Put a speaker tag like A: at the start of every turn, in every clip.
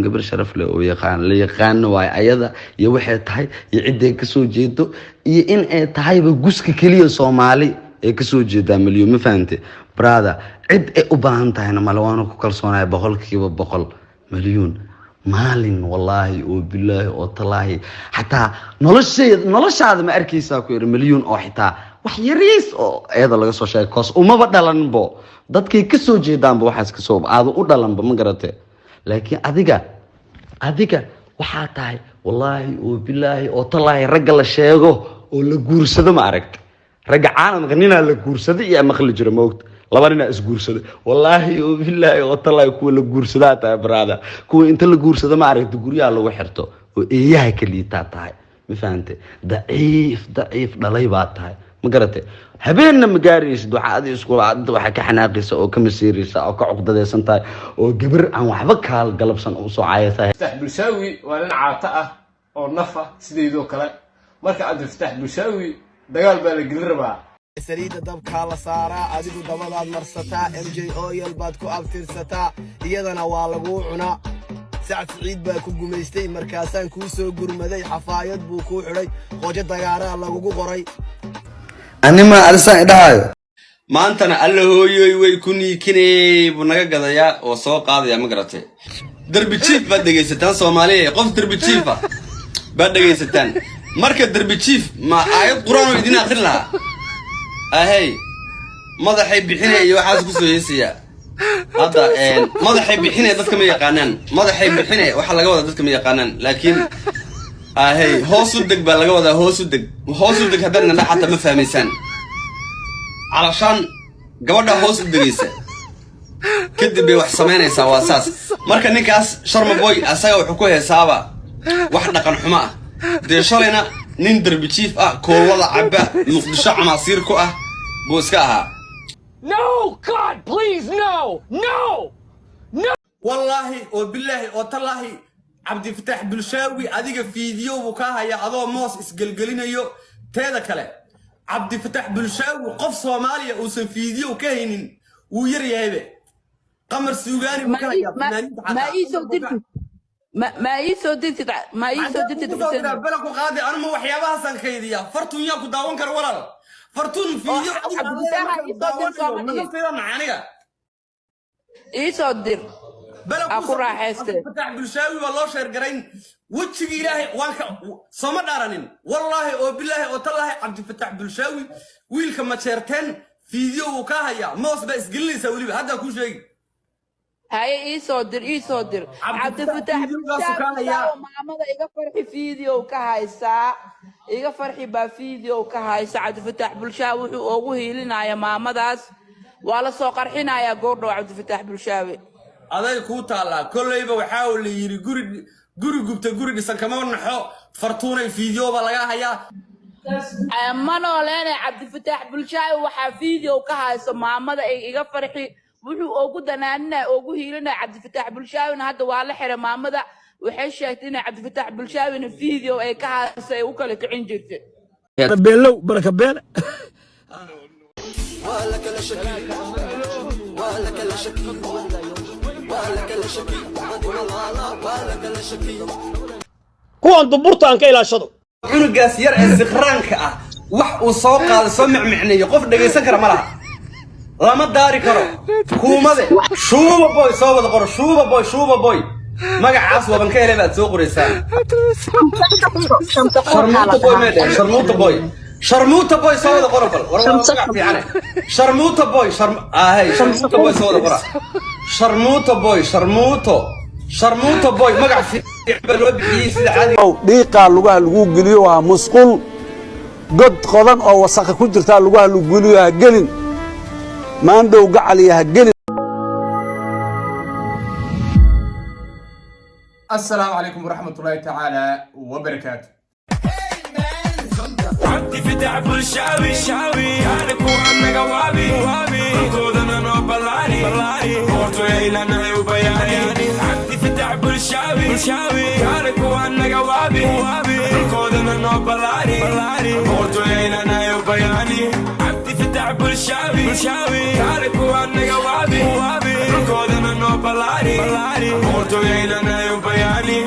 A: Gabar sharaf leh oo yaqaan la yaqaano waay ayada, iyo waxay tahay iyo cidday kasoo jeedo, iyo in ay tahayba guska keliya Soomaali ay kasoo jeedaa Malyuun. Ma fahante, brother? Cid ay u baahan tahayna male, waana ku kalsoonahay 100%. Malyuun maalin, wallaahi oo bilaahi oo talaahi, xataa nolosheed noloshaada ma arkaysaa ku yidhi Malyuun oo xitaa wax yariis oo iyada laga soo sheegay koos umaba dhalanbo, dadkay kasoo jeedaanba waxaas kasoo aada u dhalanba, ma garate? Laakiin adiga waxaa tahay, wallaahi oo bilaahi oo talaahi, ragga la sheego oo la guursado, ma aragta? Ragga caalamka ninaa la guursaday iyo maqli jiro, maogta? Laba ninaa isguursaday, wallaahi oo bilaahi oo talaahi, kuwa la guursadaa tahay, brother. Kuwa inta la guursado, ma aragta, guryaha lagu xirto oo eeyaha ka liitaa tahay. Ma fahante? Daciif daciif dhalay baa tahay, ma garatay? Habeenna ma gaaraysid. Waxaa adi isku waxaa ka xanaaqaysa oo ka masiiraysa oo ka cuqdadaysan tahay oo gabar aan waxba kaal galabsan usoo caayaysa.
B: Fataax Bulshaawi waa nin caato ah oo nafa sideydoo kale. Marka Cabdifataax Bulshaawi dagaal baa la gelin rabaa.
C: Saliidda dabkaa la saaraa, adigu dabadaad marsataa, MJ Oil baad ku abtirsataa, iyadana waa laguu cunaa. Sacad Siciid baa ku gumaystay, markaasaan kuu soo gurmaday. Xafaayad buu kuu xidhay, qoojo dagaaraa lagugu qoray.
A: Anima alisaan idhahayo maantana alla hooyoy way ku niikinay buu naga gadayaa oo soo qaadaya, ma garatay? Derbi jiif baad dhegaysataan, Soomaaliya. Qof derbi jiifa baad dhegaysataan. Marka derbi jiif ma aayad Qur-aan oo idin akrin lahaa ahey, madaxay bixinaya iyo waxaas kusoo heesaya. Hadda madaxay bixinaya dadka ma yaqaanaan. Madaxay bixinaya waxaa laga wadaa dadka ma yaqaanaan, laakiin ahey, hoos u deg baa laga wadaa. Hoos u deg, hoos u deg haddaad nandha xataa ma fahmaysaan. Calashaan gabadha hoos u degaysa kadib bay wax samaynaysaa, waa saas. Marka ninkaas Sharma Boy asaga wuxuu ku heesaaba wax dhaqan xumo ah. Dee shalayna nin derbi jiif ah, koolada cabba, Muqdisho camaasiir ku ah buu iska ahaa.
D: No! God, please, no! No!
E: Wallaahi oo bilaahi oo tallaahi, Cabdifataax Bulshaawi adiga fiidiyo buu kaa hayaa adoo moos isgelgelinayo. Teeda kale, Cabdifataax Bulshaawi qof Soomaaliya uusan fiidiyo ka haynin wuu yar yahaybe. Qamar Suugaani buu ka hayaa, fanaaniinta.
F: Ma ii soo dirtid, ma ii soo dirtid, ma ii soo dirtid?
E: Xuseen bela ku qaadi. Anuma waxyaabahaasaan kaydiyaa. Fartuun yaa ku daawan kara, walaal? Fartuun fiidiyo
F: Oo, Cabdifataax ii soo dir, Soomaaliya.
E: Naftayda aniga.
F: Ii soo dir.
E: Bela.
F: Aa, ku raaxayste.
E: Cabdifataax Bulshaawi baa loo share garayn. Wejigii Ilaahay waan ka sooma dhaaranin. Wallaahi oo bilaahi oo tallaahi, Cabdifataax Bulshaawi wiilka majeerteen fiidiyo wuu kaa hayaa, moos baa isgelinaysaa weliba, haddaa kuu sheegi.
F: Haye, ii soo dir, ii soo dir.
E: Cabdifataax
F: Cabdifataax
E: fiidiyogaasu kaa hayaa.
F: Bulshaawi maamada Iga Farxi video ka haysaa. Iga Farxi baa video ka haysa. Cabdifataax Bulshaawi wuxuu ugu hiilinaya maamadaas, waa la soo qarxinayaa goordhow Cabdifataax Bulshaawi.
E: Aday kuu taallaa. Kolleyba waxaa la yidhi guri guri gubta guri dhisan kama naxo. Fartuunay fiideo baa laga hayaa.
F: Ma nooleene. Cabdifataax Bulshaawi waxaa video ka hayso maamada Iga Farxi, wuxuu ugu danaaninaya, ugu hiilinaya Cabdifataax Bulshaawina. Hadda waa la xiray. Maamada waxay sheegtay inay Cabdifataax Bulshaawina video ay ka hayso ay u kala kicin jirtay.
G: Beelow baraka beele.
C: Waa la kala shaki, waa la kala shaki, waa la kala shaki, walaala, waa la kala shaki.
G: Kuwan duburta aan ka ilaashado.
E: Cunugaas yar ee sikhraanka ah wax uu soo qaaday, soo micmicneeyo, qof dhegaysan kara ma laha, lama daari karo. Kuumade Shuuba Boy soo wada qoro. Shuuba Boy, Shuuba Boy, magacaas waban ka helay baad soo qoraysaan. Sharmuuta Boy mee dheh? Sharmuuta Boy, Sharmuuta Boy soo wada qoro bal. War waa magac fiicane, Sharmuuta Boy. Ahay, Sharmuuta Boy soo wada qora. Sharmuuta Boy, Sharmuuto, Sharmuuta Boy, magac fiican baa loo bixiyey sida caadiga.
H: Dhiiqaa lugaha lagu geliyo waa musqul god qodan oo wasakha ku jirtaa lugaha lagu geliyo. Ha gelin maandhow, gacaliya, ha gelin.
B: السلام عليكم ورحمة الله تعالى وبركاته.
D: Cabdifataax Bulshaawi shaawi anaku anaga waabi waabi dhulkoodana noo ballaari ballaari boqortooyaylanahay u bayaani. Cabdifataax Bulshaawi bulshaawi anaku anaga waabi waabi dhulkoodana noo ballaari ballaari boqortooyaylanahay u bayaani. Cabdifataax Bulshaawi bulshaawi anaku anaga waabi waabi dhulkoodana noo ballaari. Ballaari, boqortooyaynanahay u bayaani.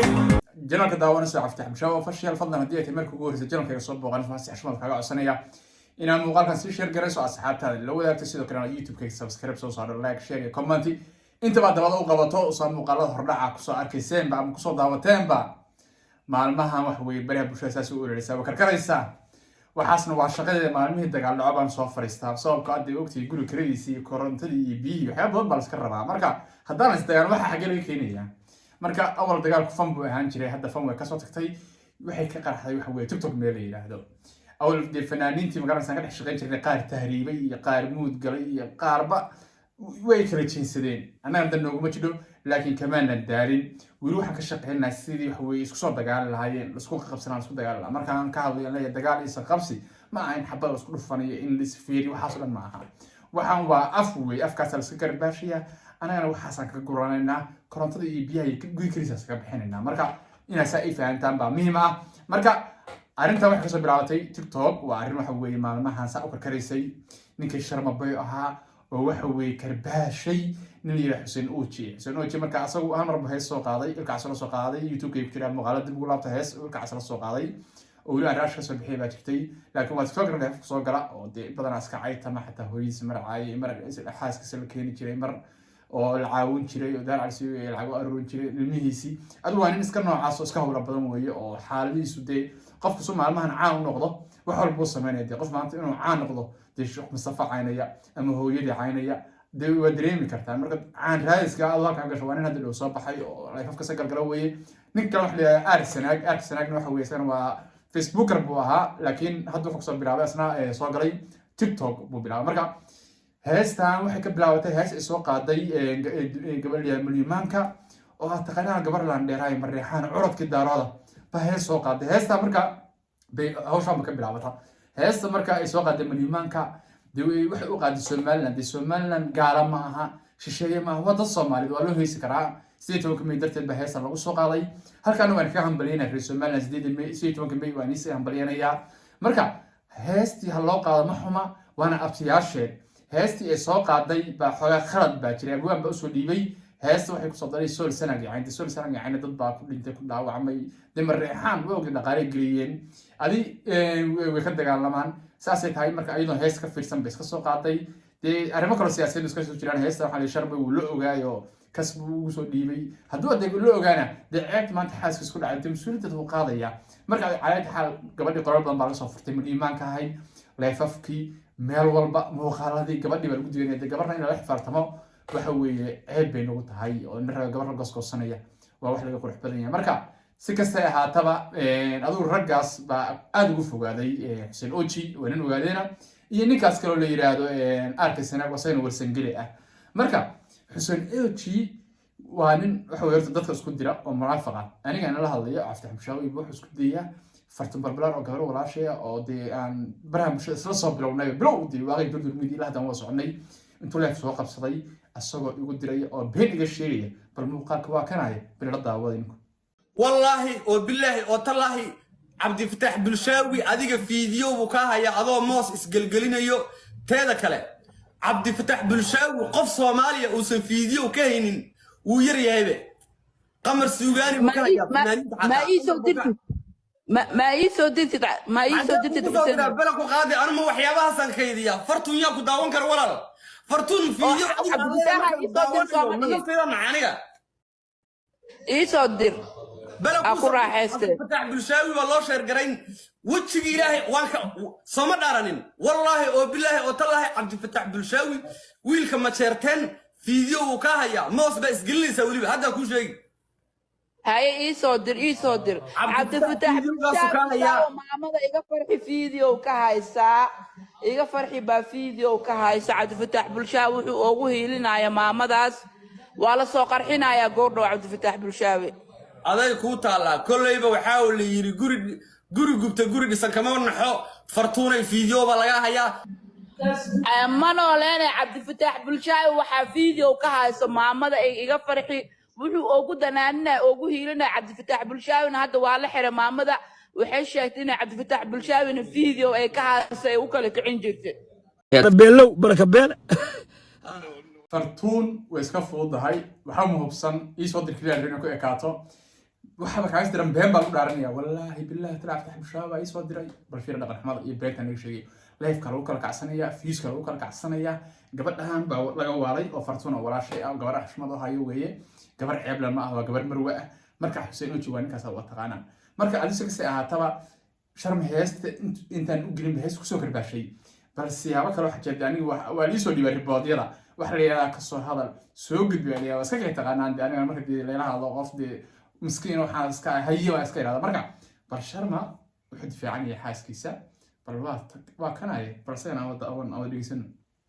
I: Channelka daawanaysa Cabdifatax Bulshaawi Official. Fadlan, haddii ay tahay markii ugu horreysay channelkayga soo booqan, waxaan si xushmad kaaga codsanaya inaad muuqaalkan sii share garayso, asxaabtaada la wadaagto, sidoo kalena YouTube-kayga subscribe soo saaro, like, share iyo comment intaba dabada u qabato. Soo muuqaalada hordhaca kusoo arkayseenba ama kusoo daawateenba, maalmahan wax weye baraha bulshada saas u ololeysaa, waa karkaraysaa. Waxaasna waa shaqadeeda. Maalmihii dagaal dhaco baan soo fariistaa, sababka hadda ogtahay guri kiradiisii iyo korontadii iyo biyihii, waxyaaba badan baa laska rabaa. Marka haddaan is dagaal, waxa xaggee laga keenayaa? Marka awal dagaalku fan buu ahaan jiray, hadda fan way kasoo tagtay, waxay ka qarxday waxa weye TikTok meel la yidhaahdo. Awal dee fanaaniintii magaranaysan ka dhex shaqayn jirnay, qaar tahriibay iyo qaar muud galay iyo qaarba way kala jeensadeen. Annaga dan nooguma jidho, laakiin kamaanan daalin. Weli waxaan ka shaqeynaa sidii waxa weye isku soo dagaali lahaayeen, laisku qabsanaa, laisku dagaali lahaa. Markaan ka hadlayo leeyahay dagaal iyo qabsi, ma aha in xabad laisku dhufanayo, in laisfiiriyo, waxaas oo dhan ma aha. Waxaan waa af wey, afkaasaa laska garbaashaya, annagana waxaasaan ka guranaynaa, korontada iyo biyaha iyo guri karisaas kaga bixinaynaa. Marka inaa saa ay fahantaan baa muhiim ah. Marka arrintan waxay kasoo bilaabatay TikTok. Waa arrin waxa weeye maalmahan saa u karkaraysay. Ninkii Sharmaboy ahaa oo waxa weeye karbaashay nin la yidhaha Xuseen Oji. Xuseen Oji marka asagu hal mar buu hees soo qaaday, Ilkacas la soo qaaday. YouTube-kay ku jiraa muuqaalo, dib ugu laabta. Hees Ilkacas la soo qaaday oo weli aan raash ka soo bixiyay baa jirtay, laakiin waa TikTok dheef soo gala oo dee badanaa iska caytama. Xataa hooyadiisa mar caayay, mar xaaskiisa la keeni jiray, mar oo la caawin jiray oo daar calsi lacag u aruurin jiray ilmihiisii. Adigu waa nin iska noocaas oo iska howla badan weeye, oo xaaladihiisu dee qofku su maalmahan caan u noqdo wax walbuu sameynaya. Dee qof maanta inuu caan noqdo dee Sheekh Mustafa caynaya ama hooyadii caynaya, dee waa dareemi kartaa. Marka caan raadiska adoo halkan gasho, waa nin hadda dhow soo baxay oo lifeka sa galgala weeye. Nin kale waxa la yidhahdaa Aar Sanaag. Aar Sanaagna waxa weeye isagana waa Facebooker buu ahaa, laakiin hadda wuxuu kusoo bilaabay isna soo galay TikTok buu bilaabay. Marka heestan waxay ka bilaabatay hees ay soo qaaday gabadha Mulyumaanka oo ah taqaanaa gabar landheeraay Mareexaan, curadkii Daarooda ba hees soo qaaday. Heesta marka bay hawshaanba ka bilaabata. Heesta marka ay soo qaaday Mulyumaanka, dee waxay u qaaday Somaliland. Dee Somaliland gaala ma aha, shisheeye ma aha, waa dad Soomaaliyeed, waa loo heesi karaa. 18-ka May darteed baa heestan lagu soo qaaday. Halkaana waan kaga hambalyeynaya reer Somaliland. 8 May, 18-ka May waan isii hambalyeynayaa. Marka heestii ha loo qaado, ma xuma, waana abtiyaasheed. Heestii ay soo qaaday baa xoogaa khalad baa jiray, abwaan baa usoo dhiibay. Heesta waxay kusoo daray Sool, Sanaag iyo Caynta. Sool, Sanaag iyo Caynta dad baa ku dhintay, ku dhaawacmay. Dee Mareexaan way ogay, dhaqaale geliyeen, adi way ka dagaalamaan. Saasay tahay. Marka iyadoo hees ka fiirsan bay iska soo qaaday. Dee arrimo kaloo siyaasadeed iska soo jiraan. Heesta waxaa la Sharbay wuu la ogaayo, kas buu ugu soo dhiibay. Hadduu adeeg la ogaana, dee ceebta maanta xaaskiis ku dhacay, dee mas-uuliyadda wuu qaadaya. Marka calaayata xaal gabadhii qorar badan baa laga soo furtay, iimaanka ahayd, leefafkii meel walba muuqaaladii gabadhii baa lagu diganaya. Dee gabarna in lala xifaartamo waxa weeye ceeb bay nagu tahay, oo nin raga gabar la goosgoosanaya waa wax laga qurux badan yahay. Marka si kastay ahaataba, adigu raggaas baa aada ugu fogaaday. Xuseen Oji waa nin ogaadeena, iyo ninkaas kaloo la yidhaahdo Arka Sanaag, asagana Warsangeli ah. Marka Xuseen Oji waa nin waxa weye horta dadka isku dira oo munaafiq ah. Anigana la hadlayo Cabdi Xamshaawi wuxuu isku dayaa Fartun Barbalar oo gabar walaashaya oo dee aan baraha bulshada isla soo bilownay, bilow dee waaqi Durdur Media ilaa haddaan wada soconay, intuu live soo qabsaday asagoo igu diraya oo been iga sheegaya. Bal muuqaalka waa kanaya, bal ila daawada ninku.
E: Wallaahi oo bilaahi oo tallaahi, Cabdifataax Bulshaawi adiga fiidiyo buu kaa hayaa adoo moos isgelgelinayo. Teeda kale, Cabdifataax Bulshaawi qof Soomaaliya uusan fiidiyo ka haynin wuu yar yahaybe. Qamar Suugaani buu ka hayaa, fanaaniinta
F: ma
E: xataa.
F: ii soo dirtid, ma ii soo dirtid, ma ii soo dirtid?
E: Xagee kugu soo diraa? Bela ku qaadi. Anuma waxyaabahaasaan kaydiyaa. Fartuun yaa ku daawan kara, walaal? Fartuun fiidiyo
F: Oo
E: adiga
F: Cabdifataax
E: markaan
F: ii soo dir.
E: daawanayo
F: Soomaaliya.
E: naftayda macaaniga.
F: Ii soo dir.
E: Bela
F: Aa
E: ku
F: ku raaxaystee.
E: Cabdifataax Bulshaawi baa loo share garayn. Wejigii Ilaahay waan ka sooma dhaaranin. Wallaahi oo bilaahi oo tallaahi, Cabdifataax Bulshaawi wiilka Majeerteen fiidiyo wuu kaa hayaa, moos baa isgelinaysaa weliba, haddaa kuu sheegi.
F: Haye, ii soo dir, ii soo dir.
E: Cabdifataax
F: Cabdifataax
E: fiidiyogaasu kaa
F: Bulshaawi
E: hayaa.
F: Maamada Iga Farxi fiidiyow ka haysaa, Iga Farxi baa fiidiyow ka haysa. Cabdifataax Bulshaawi wuxuu ugu hiilinaya maamadaas, waa la soo qarxinayaa goordhow Cabdifataax Bulshaawi.
E: Aday kuu taallaa. Kolleyba waxaa la yidhi guri guri gubta guri dhisan kama naxo. Fartuunay fiidiyo baa laga hayaa.
F: Ma nooleene. Cabdifataax Bulshaawi waxaa fiidiyow ka hayso maamada Iga Farxi, wuxuu ugu danaaninaya, ugu hiilinaya. Cabdifataax Bulshaawina hadda waa la xiray. Maamada waxay sheegtay inay Cabdifataax Bulshaawina fiidiyow ay ka hayso ay u kala kicin jirtay.
G: Beelow baraka beele.
I: Fartuun way iska fududahay, waxaa muhubsan iisoo dir keliya inay ku ekaato. Waxaaba kaaga diran been baa lagu dhaaranaya, wallaahi billahi talaa Fatax Bulshaawi baa iisoo diray. Bal fiir dhaqan xumada iyo beenta naga sheegay. Live-ka lagu kala kacsanaya, views-ka lagu kala kacsanaya. Gabadhan baa laga waalay oo Fartuun oo walaashay ah, gabar xushmad oo hayo weeye, gabar ceeblan ma ah, waa gabar marwe ah. Marka Xuseen Oji waa ninkaas, waa taqaanaa. Marka adise kasay ahaataba, Sharma heesta intaan u gelinba heesta kusoo karbaashay. Bal siyaabo kale waxaa jirta, aniga waa liisoo dhiibay riboodyada, waxa la yidhahdaa kasoo hadal soo gudbi baa la yidhahdaa. Iska kay taqaanaan de, aniga marka dee layla hadlo qof dee miskiin waxaan iska haye waa iska yidhahda. Marka bal Sharma wuxuu difaacanaya xaaskiisa. Bal waa kanaye, bal isagana aan wada aan wada dhegeysano.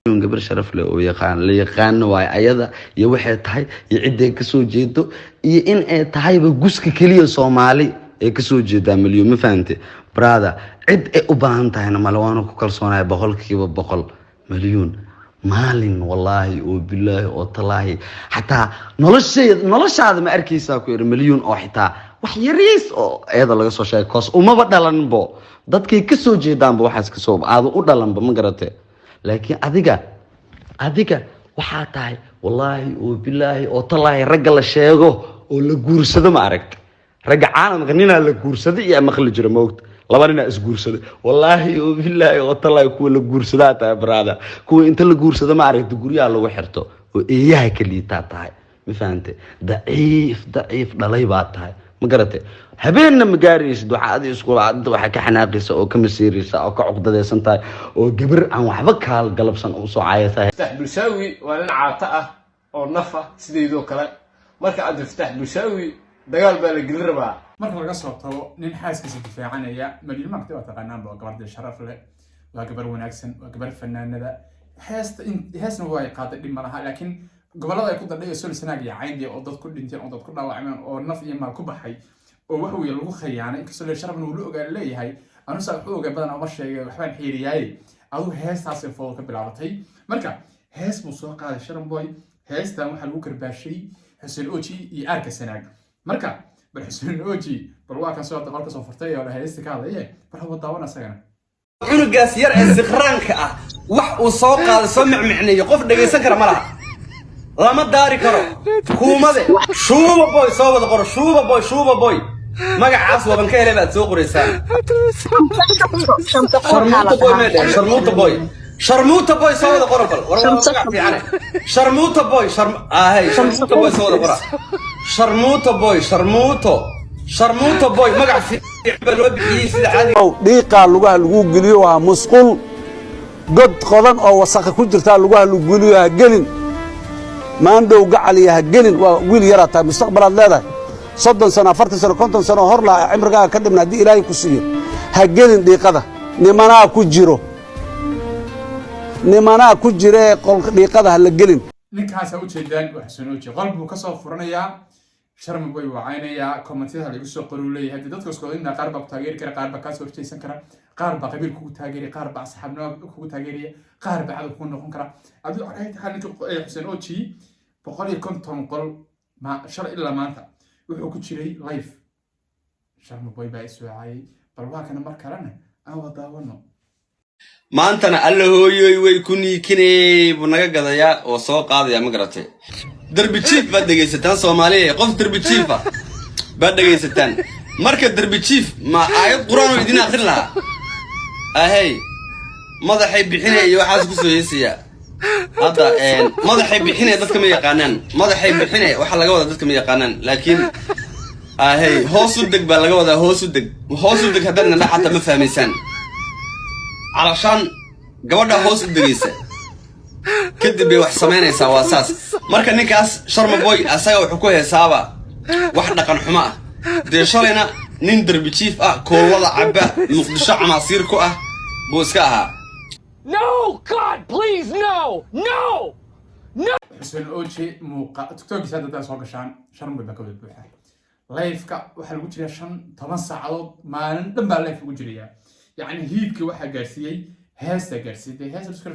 A: Gabar sharaf leh oo yaqaan, la yaqaano waayo, ayada iyo waxay tahay iyo cidday kasoo jeedo iyo in ay tahayba guska keliya Soomaali ee kasoo jeedaa milyan. Ma fahante, brother? Cid ay u baahan tahayna male, waana ku kalsoonahay 100% milyuun maalin. Wallaahi oo bilaahi oo talaahi, xataa nolosheed noloshaada ma arkaysaa ku yidhi milyuun oo xitaa wax yariis oo iyada laga soo sheegay koos umaba dhalanbo, dadkay kasoo jeedaanba waxaas kasoo aada u dhalanba, ma garate? Laakiin adiga waxaa tahay, wallaahi oo bilaahi oo talaahi, ragga la sheego oo la guursado ma aragta? Ragga caalamka ninaa la guursaday iyo maqli jira maogta, laba ninaa isguursaday. Wallaahi oo bilaahi oo talaahi, kuwa la guursadaa tahay, brother. Kuwa inta la guursado ma aragta guryaha lagu xirto oo eeyaha ka liitaa tahay, ma fahante? Daciif daciif dhalay baa tahay, ma garate? Habeenna ma gaaraysid. Waxaa adi iskula inta waxaa ka xanaaqaysa oo ka masiiraysa oo ka cuqdadaysan tahay oo gabar aan waxba kaal galabsan usoo caayasa.
B: Fataax Bulshaawi waa nin caato ah oo nafa sidaydoo kale. Marka Cabdifataax Bulshaawi dagaal baa la gelin rabaa.
I: Marka laga soo tago nin xaaskiisa difaacanaya, Malyuun Maagti waa taqaanaanba, waa gabar dee sharaf leh, waa gabar wanaagsan, waa gabar fanaanada. Heesta heesna waa ay qaaday, dhib ma laha, laakiin gobollada ay ku dadhay ee Sool, Sanaag iyo Cayndi oo dad ku dhinteen oo dad ku dhaawacmeen oo naf iyo maal ku baxay oo wax weeye lagu khayaanay, inkastoo le sharafna uu la ogaa leeyahay. Anusa wuxuu ogaa badan uma sheegay, waxbaan xiiriyaaye. Aduu heestaasay foodo ka bilaabatay. Marka hees buu soo qaaday Sharan Boy. Heestan waxaa lagu karbaashay Xuseen Oji iyo Aarka Sanaag. Marka bal Xuseen Oji, bal waa kan soo qol ka soo furtay oo heesta ka hadlaye, bal hawa daawan asagana.
E: Cunugaas yar ee sikhraanka ah wax uu soo qaaday soo micmicneeyo, qof dhegaysan kara ma laha, lama daari karo. Kuumade Shuuba Boy soo wada qoro, Shuuba Boy, Shuuba Boy, magacaas waban ka helay baad soo qoraysaan. Sharmuuta Boy may dhehen, Sharmuuta Boy, Sharmuuta Boy soo wada qoro. Bal war waa magac fiicane, Sharmuuta Boy, ahay, Sharmuuta Boy soo wada qora, Sharmuuta Boy, Sharmuuto, Sharmuuta Boy, magac fiican baa loo bixiyey sida caadiga.
H: Dhiiqaa lugaha lagu geliyo waa musqul god qodan oo wasakha ku jirtaa, lugaha lagu geliyo. Ha gelin maandhow gacaliya, ha gelin. Waa wiil yaraa tahay, mustaqbalaad leedahay, 30 sano, 40 sano, 50 sano hor laa cimrigaaga ka dhibna haddii Ilaahay ku siiyo. Ha gelin dhiiqada, nimanaa ku jiro, nimanaa ku jiree, qolka dhiiqada ha la gelin.
I: Ninkaasa ujeedaan waa Xuseen Oji, qol buu kasoo furanayaa, Sharma Boy wacaynayaa, comment-yada lagu soo qoruu leeyahay. Dee dadka iskooda qaar baa ku taageeri kara, qaar baa kaasoo horjeysan kara, qaar baa qabiil kugu taageeraya, qaar baa asxaabnimo kugu taageeraya, qaar baa cadow kugu noqon kara. Adigu calaa taxaal ninka Xuseen Oji 150 qol ma shalay ilaa maanta wuxuu ku jiray live. Sharma Boy baa iswaacayay. Bal waa kana mar kalena aan wada daawano.
E: Maantana alla hooyoy way ku niikinay buu naga gadayaa oo soo qaadaya, ma garatay? Derbi jiif baad dhegaysataan Soomaaliya, qof derbi jiifa baad dhegaysataan. Marka derbi jiif ma aayad Qur-aan oo idin akrin lahaa ahey, madaxay bixinaya iyo waxaas kusoo heesaya hadda. Madaxay bixinaya dadka ma yaqaanaan, madaxay bixinaya waxaa laga wadaa dadka ma yaqaanaan, laakiin ahey hoos u deg baa laga wadaa. Hoos u deg, hoos u deg haddaad nandha xataa ma fahmaysaan. Calashaan gabadha hoos u degaysa kadib bay wax samaynaysaa, waa saas. Marka ninkaas Sharma Boy asaga wuxuu ku heesaaba wax dhaqan xumo ah. Dee shalayna nin derbi jiif ah, koolada cabba, Muqdisho camaasiir ku ah buu iska ahaa.
G: No! God, please, no! No!
I: Xuseen Oji muuqa TikTokiisa hadda haddaad soo gashaan, Sharma Boy baa ka wada buuxa. Live-ka waxaa lagu jiraa 15 saacadood, maalin dhan baa live lagu jirayaa. Yacni hiidka waxaa gaarsiiyey heesta gaarsiiyey. Dee heesta isku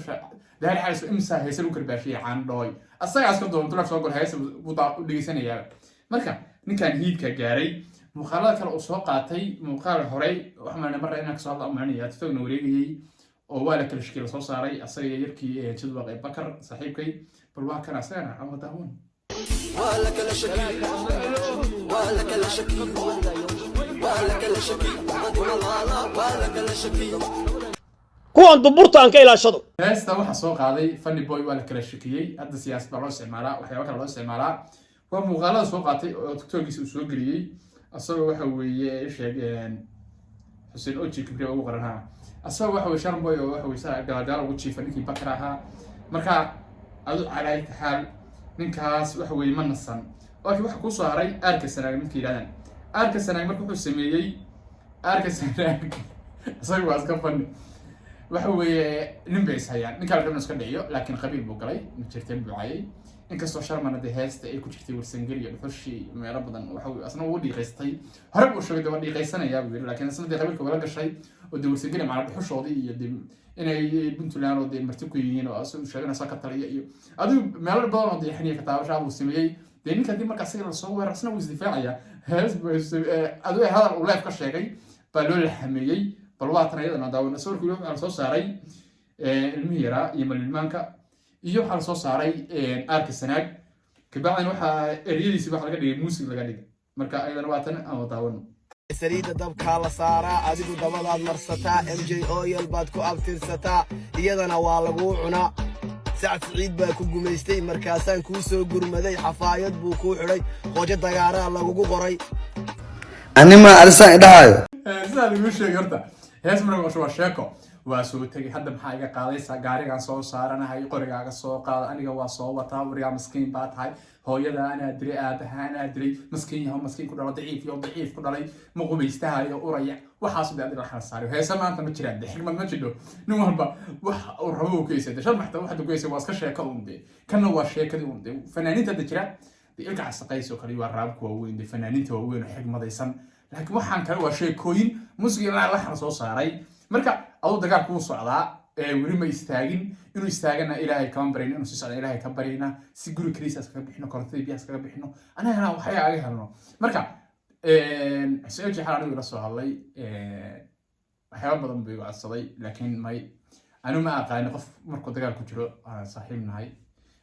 I: daari xaalis imsaa heese lagu karbaashiyey caandhooy, asagaas ka doonto live soo gol, heesta buu u dhegeysanayaa. Marka ninkan hiidka gaaray muuqaalada kale uu soo qaatay, muuqaal horey waxaa malinay marra inaan kasoo hadla umalinaya, TikTokna wareegayey oo waa la kala shikay lasoo saaray asaga iyo yarkii Jadwaq ee Bakar saaxiibkay. Bal waa kan asagana ama daawan.
C: Waa kala shaki, waa kala shaki, waa kala shaki, waa kala shaki.
G: Kuwan duburta aan ka ilaashado.
I: Heesta waxaa soo qaaday Funny Boy. Waa la kala shakiyey. Hadda siyaasad baa loo isticmaalaa, waxyaaba kale loo isticmaalaa. Waa muuqaalada soo qaatay oo TikTokiisa uu soo geliyey, asagoo waxa weeye sheeg Xuseen Oji Kibriya ugu qoran ha, asagoo waxa weye Sharma Boy oo waxa weye saa gaalgaal ugu jiifa ninkii Bakar ahaa. Marka adu calaa taxaal ninkaas waxa weeye ma nasan. Okay, waxa kusoo haray Aarka Sanaag. Midka yidhahdaan Aarka Sanaag, marka wuxuu sameeyey Aarka Sanaag, isaga waa iska funny. Waxa weeye nin bay ishayaan, ninkaa la rabin iska dhiciyo, laakiin qabiil buu galay, Majeerteen buu cayay. Inkastoo Sharmana dee heesta ay ku jirtay Warsangeli iyo dhuxushii meelo badan, waxa uu asna uu dhiiqaystay. Hore buu sheegay, dee waa dhiiqaysanayaa buu yidhi, laakiin asna dee qabiilka wala gashay oo dee Warsangeli macnaa dhuxushoodii iyo dee inay Puntland oo dee marti ku yihiin oo asagu sheeganaysa ka taliya iyo adigu meelo badan oo dee xiniya ka taabashaa buu sameeyey. Dee ninka haddii marka asaga lasoo weerar, asna wuu isdifaacaya. Hees adigu hadal uu leef ka sheegay baa loo laxameeyey. Bal waa tan ayadana daawana. Sawirkii waxaa lasoo saaray ilmihii yaraa iyo malilmaanka iyo waxaa lasoo saaray Aarka Sanaag. Kabacdina waxaa eryadiisi waxa laga dhigay muusig laga dhigay. Marka ayadana waa tan aan daawano.
C: Saliidda dabkaa la saaraa, adigu dabadaad marsataa. MJ Oyel baad ku abtirsataa, iyadana waa laguu cunaa. Sacad Siciid baa ku gumaystay, markaasaan kuu soo gurmaday. Xafaayad buu kuu xidhay, qoojo dagaaraa lagugu qoray.
A: Anima alisaan idhahayo.
I: Sidaa lagu sheegay horta hees marka maqasho waa sheeko. Waa soo tegay hadda, maxaa iga qaadaysaa? Gaarigaan soo saaranahay, qorigaaga soo qaada, aniga waa soo wataa. Warigaa maskiin baa tahay, hooyada anaa dilay, aabaha anaa dilay, maskiin yaho, maskiin ku dhalo, daciif iyo daciif ku dhalay, ma qubaystahayo, uraya. Waxaas bay adiga la kala saarayo. Heese maanta ma jiraan de, xigmad ma jidho. Nin walba wax uu rabo uu ku heysay. De Sharmaxta waxaad ku heysay waa iska sheeko un de, kanna waa sheekadii un de. Fanaaniinta hadda jira de, ilka casaqays oo kale, waa raabka waaweyn de, fanaaniinta waaweyn oo xigmadaysan, laakiin waxaan kale waa sheekooyin musig ilaa laxan soo saaray. Marka aduu dagaal kuu socdaa, weli ma istaagin. Inuu istaagana Ilaahay kama baryna, inuu sii socda Ilaahay ka baryna, si guri kaliisa kaga bixino, korontada biyaha kaga bixino, anagana waxay aga helno. Marka Xuseen Jexal anigu ila soo hadlay, waxyaaba badan buu igu codsaday, laakiin may anigu ma aqaani qof markuu dagaal ku jiro aan saaxiib nahay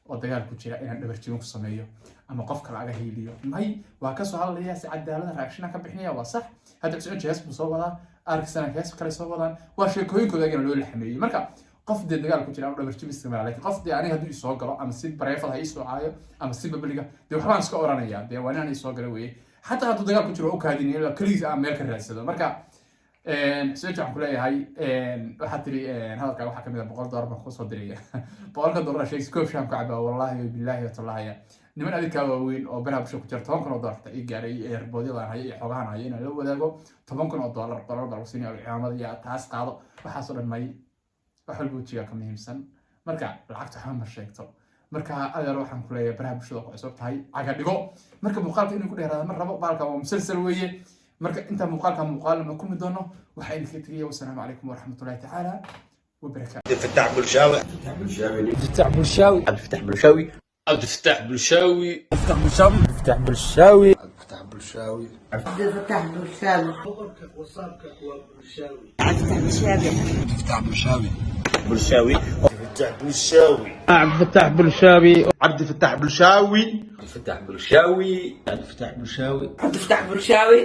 I: oo dagaal ku jira inaan dhabarjibin ku sameeyo ama qof kale aga hiiliyo. May, waa kasoo hadlaya si cadaalada, reaction ka bixinaya waa sax. Hadda Xuseen hees buu soo wadaa, Arkisana hees kale soo wadaan, waa sheekooyinkooda agana loo laxameeyey. Marka qof dee dagaal ku jira ama dhabarjibin isticmaala, laakiin qof dee aniga hadduu isoo galo ama si private ha isoo caayo ama si public-ga, dee waxbaan iska oranaya. Dee waa inaan isoo galo weeye. Xataa hadduu dagaal ku jiro waa u kaadinaya ilaa keligiis aan meel ka raadsado. Marka Xuseen waxaan kuleeyahay, waxaad tiri hadalkaa waxaa kamid ah $100 baan kusoo diraya. $100 sheegsi, koob shaam ku cabaa. Wallaahi bilaahi watallaahi, niman adinkaa waaweyn oo baraha bulshada ku jira $10,000 xitaa ii gaaray eerboodyadan haya iyo xogahan haya inaan la wadaago $10,000 dollar baa lagu siinaya, cimaamada iyo taas qaado. Waxaasoo dhan may, wax walba wejigaa ka muhiimsan. Marka lacagta waxba ma sheegto. Marka adeer waxaan ku leeyahay, baraha bulshada ku cusub tahay, caga dhigo. Marka muuqaalka inuu ku dheeraada ma rabo, baalka waa musalsal weeye. Marka intaa muuqaalka muuqaal ma kulmi doono, waxaa idinkaga tegaya wasalaamu calaykum waraxmatullahi tacaala wabarakaatu.
J: فتح بلشاوي.
G: فتح بلشاوي.
J: عبد الفتاح بلشاوي.
B: عبد الفتاح بلشاوي.
G: فتح بلشاوي. فتح بلشاوي.
J: فتح بلشاوي.
K: عبد الفتاح بلشاوي.
J: فتح بلشاوي.
B: بلشاوي.
J: فتح بلشاوي.
G: عبد الفتاح بلشاوي.
J: عبد الفتاح بلشاوي. عبد الفتاح بلشاوي. عبد الفتاح بلشاوي.
F: عبد الفتاح بلشاوي.